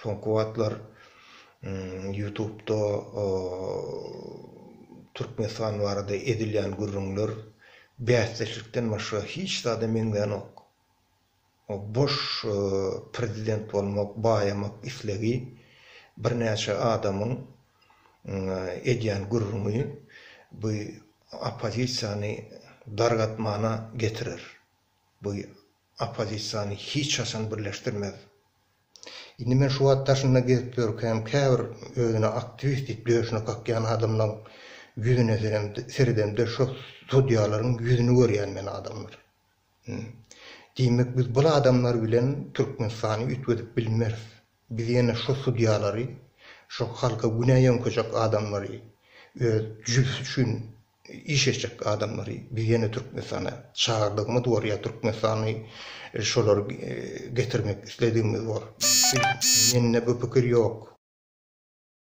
Soňky wagtlar Ýutubda Türkmenistan barada edilýän gürrüňler bäsdeşlikden başga hiç zada meňzänok. Boş prezident bolmak, baýamak islegi birnäçe adamyň edýän gürrüňi bu oppozisiýany dargatmana getirer. Bu oppozisiýany hiç haçan birleşdirmez. Indi men şu wagt daşynda gezip ýörkäm käbir özüne aktiwist diýip döşüne kakýan adamlaň ýüzüne seredemde şo sudýalaryň ýüzüni görýän men adamlar. Diýmek biz bul adamlar bilen Türkmenistany üýtgedip bilmeris. Biz ýene şo sudýalary, şo halka günä ýöňkejek adamlary, öz jübsi üçin iş etjek adamlary biz ýene Türkmenistana çagyrdygymyz bor ýa Türkmenistany şolary getirmek isledigimiz bor. Biz mende bu pikir ýok.